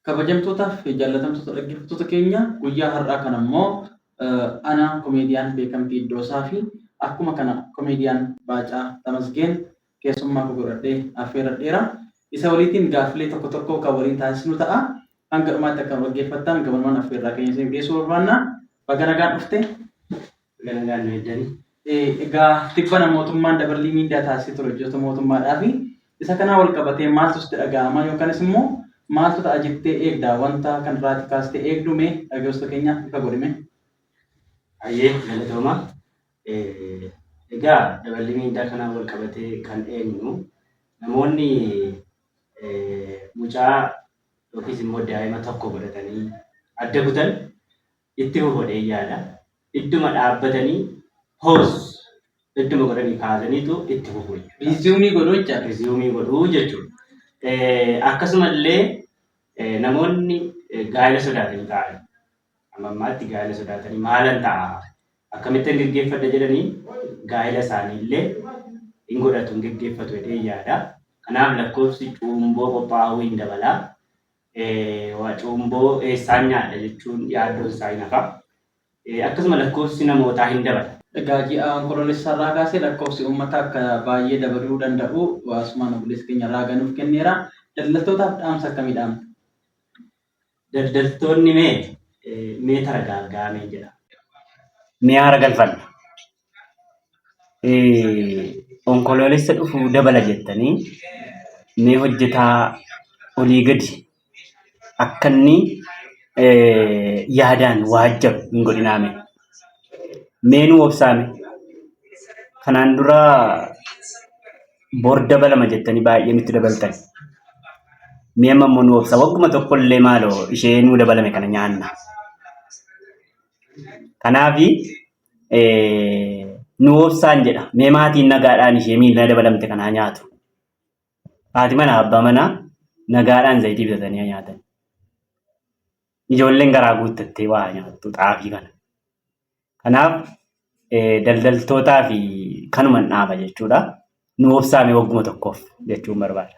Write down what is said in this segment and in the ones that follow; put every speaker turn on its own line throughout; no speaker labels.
Kabajamtootaaf jaallatamtoota dhaggeeffattoota keenya, guyyaa har'aa kana immoo ana komeediyaan Beekamtii Iddoosaa fi akkuma kana komeediyaan Baacaa Tamasgeen keessummaa koo godhadhee affeerradheera. Isa waliitiin gaaffilee tokko tokko kan waliin taasisnu ta'a. Hanga dhumaatti akka nu dhaggeeffattan gamanumaan affeerraa keenya isiniif dhiyeessuu barbaanna. Baga nagaan dhufte.
Baga nagaan nu eeddani.
Egaa tibbana mootummaan daballii miindaa taasisee ture hojjettoota mootummaadhaafi. Isa kanaa wal qabatee maaltu sitti dhaga'ama yookaanis immoo maaltu ta'a jettee eegda, wanta kanarraati kaastee eegdu mee dhaggeeffattoota keenyaaf ifa godhi mee.
Hayyee, galatooma. Egaa daballii miindaa kanaan wal qabatee kan eegnu, namoonni mucaa yookiis immoo daa'ima tokko godhatanii adda kutan itti fufu jedheen yaada. Idduma dhaabbatanii pause idduma godhanii kaasaniitu itti fufu jechuudha.
Riizyuumii godhuu jechaadha.
Riizyuumii godhuu jechuudha. Akkasumallee namoonni gaa'ela sodaatanii taa'an. Amma ammaatti gaa'ela sodaatanii maalan ta'a, akkamittan geggeeffadha jedhanii gaa'ela isaanii illee hin godhatu, hin geggeeffatu jedheen yaada. Kanaaf lakkoofsi cuumboo qophaa'uu hin dabala. Cuumboo eessaan nyaadha jechuun yaaddoon isaa hin hafa. Akkasuma lakkoofsi namootaa hin dabala.
Egaa ji'a Onkoloolessaa irraa kaasee lakkoofsi uummataa akka baay'ee dabaluu danda'u asumaan obboleessi keenya raaga nuuf kenneera. Daldaltootaaf dhaamsa akkamii dhaamta?
Daldaltoonni mee taragaaggaamee jedha. Mee haara galfanna. Onkoloolessa dhufu dabala jettanii mee hojjetaa olii gadi akka inni yaadaan waajjaru hin godhinaa mee. Mee nu obsaa mee. Kanaan dura bor dabalama jettanii baay'ee nutti dabaltan. Mee amma immoo nu obsaa. Wagguma tokko illee maaloo ishee nuu dabalame kana nyaanna. Kanaafi nu obsaan jedha. Mee maatiin nagaadhaan ishee miila dabalamte kanaa nyaatu. Haati manaa abbaa manaa nagaadhaan zayitii bitatanii haa nyaatan. Ijoolleen garaa guuttattee waa nyaattu xaafii kana. Kanaaf daldaltootaa fi kanuman dhaama jechuudha. Nu obsaa mee wagguma tokkoof jechuun barbaada.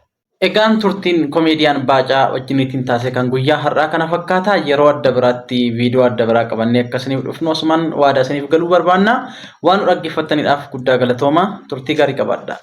Egaan turtiin komeediyaan Baacaa wajjiniitiin taasise kan guyyaa har'aa kana fakkaata. Yeroo adda biraatti viidiyoo adda biraa qabannee akka isiniif dhufnu asumaan waadaa isiniif galuu barbaanna. Waan nu dhaggeeffattaniidhaaf guddaa galatooma. Turtii gaarii qabaadhaa.